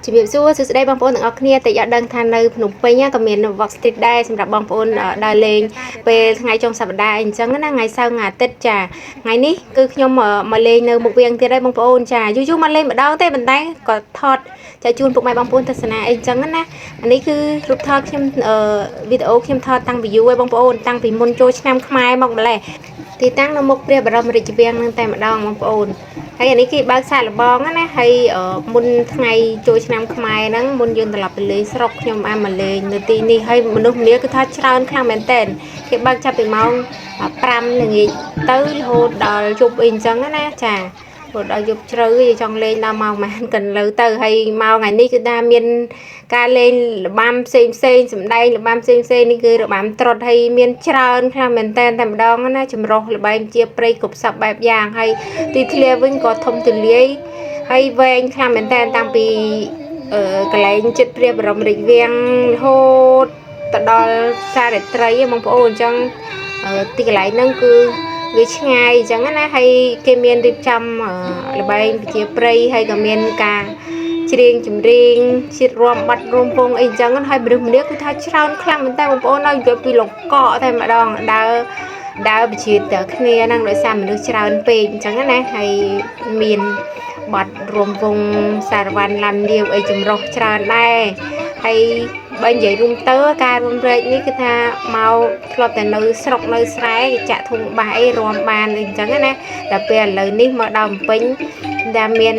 ជំរាបសួរសួស្តីបងប្អូនទាំងអស់គ្នាតែអត់ដឹងថានៅភ្នំពេញក៏មាន Walk Street ដែរសម្រាប់បងប្អូនដើរលេងពេលថ្ងៃចុងសប្តាហ៍អញ្ចឹងណាថ្ងៃសៅរ៍ថ្ងៃអាទិត្យចាថ្ងៃនេះគឺខ្ញុំមកលេងនៅមុខវាងទៀតហើយបងប្អូនចាយូរយូរមកលេងម្ដងទេប៉ុន្តែក៏ថតចែកជូនពុកម៉ែបងប្អូនទស្សនាអីអញ្ចឹងណាអានេះគឺរូបថតខ្ញុំវីដេអូខ្ញុំថតតាំងពីយូរហើយបងប្អូនតាំងពីមុនចូលឆ្នាំខ្មែរមកម្លេះទីតាំងនៅមុខព្រះបរមរាជវាំងនឹងតែម្ដងបងប្អូនហើយអានេះគេបើកសាកល្បងណាហើយមុនថ្ងៃចូលឆ្នាំខ្មែរហ្នឹងមុនយើងត្រឡប់ទៅលេងស្រុកខ្ញុំអាមកលេងនៅទីនេះហើយមនុស្សម្នាគឺថាច្រើនខ្លាំងមែនតើគេបើកចាប់ពីម៉ោង5ល្ងាចទៅរហូតដល់យប់អីអញ្ចឹងណាចារហូតដល់យប់ជ្រៅយើងចង់លេងដល់ម៉ោងប៉ុន្មានកិនលើទៅហើយមកថ្ងៃនេះគឺថាមានការលេងរបាំផ្សេងផ្សេងសម្ដែងរបាំផ្សេងផ្សេងនេះគឺរបាំត្រុដហើយមានច្រើនខ្លាំងមែនតើតែម្ដងណាចម្រុះល្បែងជាព្រៃគ្រប់សពបែបយ៉ាងហើយទីធ្លាវិញក៏ធំទូលាយហើយវែងខ្លាំងមែនតើតាំងពីកន្លែងចិត្តព្រះបរមរាជវាំងរហូតទៅដល់ផ្សាររាត្រីឯងបងប្អូនអញ្ចឹងទីកន្លែងហ្នឹងគឺវាឆ្ងាយអញ្ចឹងណាហើយគេមានរៀបចំល្បែងប្រជាប្រិយហើយក៏មានការច្រៀងចម្រៀងជាតិរួមបាត់រួមពងអីអញ្ចឹងហើយមនុស្សម្នាក់គឺថាច្រើនខ្លាំងមែនតើបងប្អូនហើយយកពីលកកតែម្ដងដើរដើរបជាតគ្នាហ្នឹងដោយសារមនុស្សច្រើនពេកអញ្ចឹងណាហើយមានបាត់រួមវងសារវ៉ាន់ឡាំលាវអីចម្រុះច្រើនដែរហើយបើនិយាយរួមទៅការរួមរែកនេះគឺថាមកធ្លាប់តែនៅស្រុកនៅស្រែគេចាក់ធុងបាសអីរួមបានអីអញ្ចឹងណាតែពេលឥឡូវនេះមកដល់ភ្នំពេញដែលមាន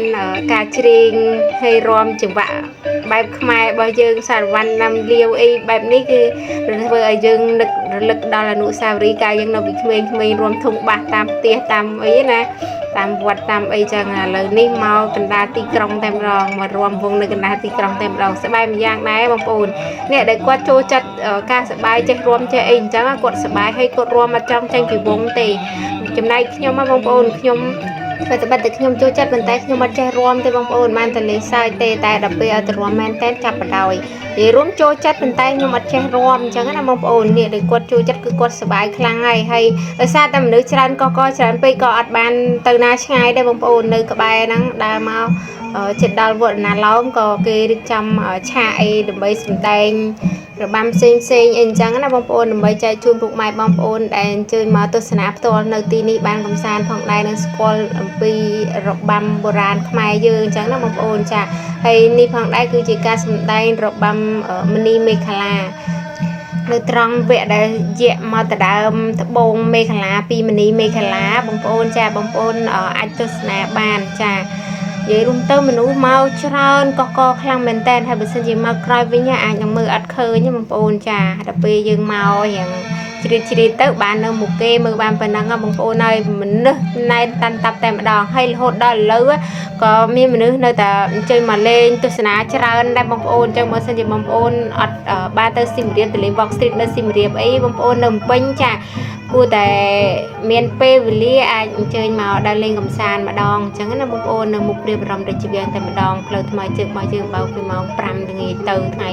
ការច្រៀងហើយរាំចង្វាក់បែបខ្មែររបស់យើងសារវ៉ាន់ឡាំលាវអីបែបនេះគឺធ្វើឲ្យយើងនឹករលឹកដល់អនុស្សាវរីយ៍កាលយើងនៅពីក្មេងៗរាំធុងបាសតាមផ្ទះតាមអីណាតាមវត្តតាមអីចឹងឥឡូវនេះមកកណ្ដាលទីក្រុងតែម្ដងមករាំវងនៅកណ្ដាលទីក្រុងតែម្ដងសប្បាយម្យ៉ាងដែរបងប្អូនអ្នកដែលគាត់ចូលចិត្តការសប្បាយចេះរាំចេះអីអញ្ចឹងគាត់សប្បាយហើយគាត់រាំអត់ចង់ចេញពីវងទេចំណែកខ្ញុំហ៎បងប្អូនខ្ញុំធ្វើតែបាត់តែខ្ញុំចូលចិត្តប៉ុន្តែខ្ញុំអត់ចេះរាំទេបងប្អូនបានតែលេងសើចទេតែដល់ពេលឲ្យទៅរាំមែនតើចាប់បដ ாய் និយាយរួមចូលចិត្តប៉ុន្តែខ្ញុំអត់ចេះរាំអញ្ចឹងណាបងប្អូននេះដែលគាត់ចូលចិត្តគឺគាត់សប្បាយខ្លាំងហើយហើយដោយសារតែមនុស្សច្រើនកកច្រើនពេកក៏អត់បានទៅណាឆ្ងាយដែរបងប្អូននៅក្បែរហ្នឹងដើរមកចិត្តដល់វត្តណាឡោមក៏គេរៀបចំឆាកអីដើម្បីសម្ដែងរបាំផ្សេងផ្សេងអីអញ្ចឹងណាបងប្អូនដើម្បីចែកជូនពុកម៉ែបងប្អូនដែលអញ្ជើញមកទស្សនាផ្ទាល់នៅទីនេះបានកំសាន្តផងដែរនិងស្គាល់អំពីរបាំបុរាណខ្មែរយើងអញ្ចឹងណាបងប្អូនចាហើយនេះផងដែរគឺជាការសម្ដែងរបាំមនីមេខលានៅត្រង់វគ្គដែលយៈមកដដើមត្បូងមេខលាពីមនីមេខលាបងប្អូនចាបងប្អូនអាចទស្សនាបានចានិយាយរួមទៅមនុស្សមកច្រើនកកកខ្លាំងមែនតើហើយបើសិនជាមកក្រោយវិញអាចនឹងមើលអត់ឃើញបងប្អូនចាដល់ពេលយើងមករៀងជ្រៀតជ្រៀតទៅបាននៅមុខគេមើលបានប៉ុណ្ណឹងបងប្អូនហើយមនុស្សណែនតាន់តាប់តែម្ដងហើយរហូតដល់ឥឡូវក៏មានមនុស្សនៅតែអញ្ជើញមកលេងទស្សនាច្រើនដែរបងប្អូនអញ្ចឹងបើសិនជាបងប្អូនអត់បានទៅសៀមរាបទៅលេង Walk Street នៅសៀមរាបអីបងប្អូននៅភ្នំពេញចាគួរតែមានពេលវេលាអាចអញ្ជើញមកដើរលេងកម្សាន្តម្ដងអញ្ចឹងណាបងប្អូននៅមុខព្រះបរមរាជវាំងតែម្ដងផ្លូវថ្មើរជើងរបស់យើងបើកពីម៉ោង5ល្ងាចទៅថ្ងៃ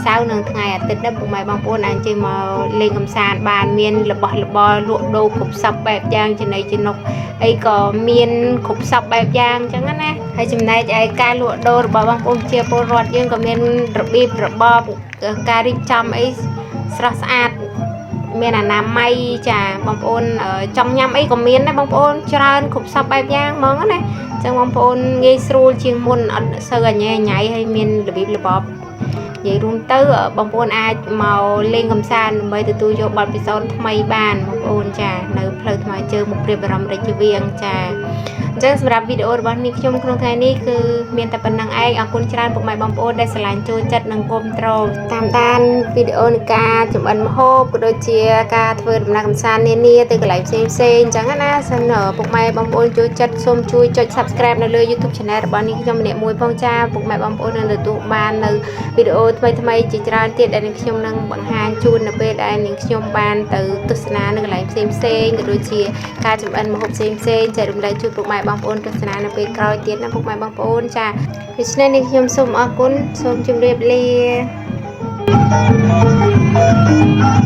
សៅរ៍និងថ្ងៃអាទិត្យដែរពុកម៉ែបងប្អូនអាចអញ្ជើញមកលេងកម្សាន្តបានមានរបស់របរលក់ដូរគ្រប់សពបែបយ៉ាងចំណីចំណុកអីក៏មានគ្រប់សពបែបយ៉ាងអញ្ចឹងណាហើយចំណែកឯការលក់ដូររបស់បងប្អូនជាពលរដ្ឋយើងក៏មានរបៀបរបបការរៀបចំអីស្រស់ស្អាតមានអនាម័យចាបងប្អូនចង់ញ៉ាំអីក៏មានដែរបងប្អូនច្រើនគ្រប់សពបែបយ៉ាងហ្មងណាអញ្ចឹងបងប្អូនងាយស្រួលជាងមុនអត់សូវអញញ៉ៃហើយមានរបៀបរបបនិយាយរួមទៅបងប្អូនអាចមកលេងកម្សាន្តដើម្បីទទួលយកបទពិសោធន៍ថ្មីបានបងប្អូនចានៅផ្លូវថ្មើរជើងមុខព្រះបរមរាជវាំងចាអញ្ចឹងសម្រាប់វីដេអូរបស់នេះខ្ញុំក្នុងថ្ងៃនេះគឺមានតែប៉ុណ្្នឹងឯងអរគុណច្រើនពុកម៉ែបងប្អូនដែលស្រឡាញ់ចូលចិត្តនិងគាំទ្រតាមដានវីដេអូនៃការចម្អិនម្ហូបក៏ដូចជាការធ្វើដំណើរកម្សាន្តនានាទៅកន្លែងផ្សេងផ្សេងអញ្ចឹងណាសិនពុកម៉ែបងប្អូនចូលចិត្តសូមជួយចុច Subscribe នៅលើ YouTube Channel របស់នេះខ្ញុំម្នាក់មួយផងចាពុកម៉ែបងប្អូននឹងទទួលបាននៅវីដេអូថ្មីៗជាច្រើនទៀតដែលនឹងខ្ញុំនឹងបង្ហាញជូននៅពេលដែលនាងខ្ញុំបានទៅទស្សនានៅកន្លែងផ្សេងផ្សេងក៏ដូចជាការចម្អិនម្ហូបផ្សេងផ្សេងចែករំលែកជូនពុកម៉ែបងប្អូនទស្សនានៅពេលក្រោយទៀតណាពុកម៉ែបងប្អូនចាដូច្នេះនាងខ្ញុំសូមអរគុណសូមជម្រាបលា Thank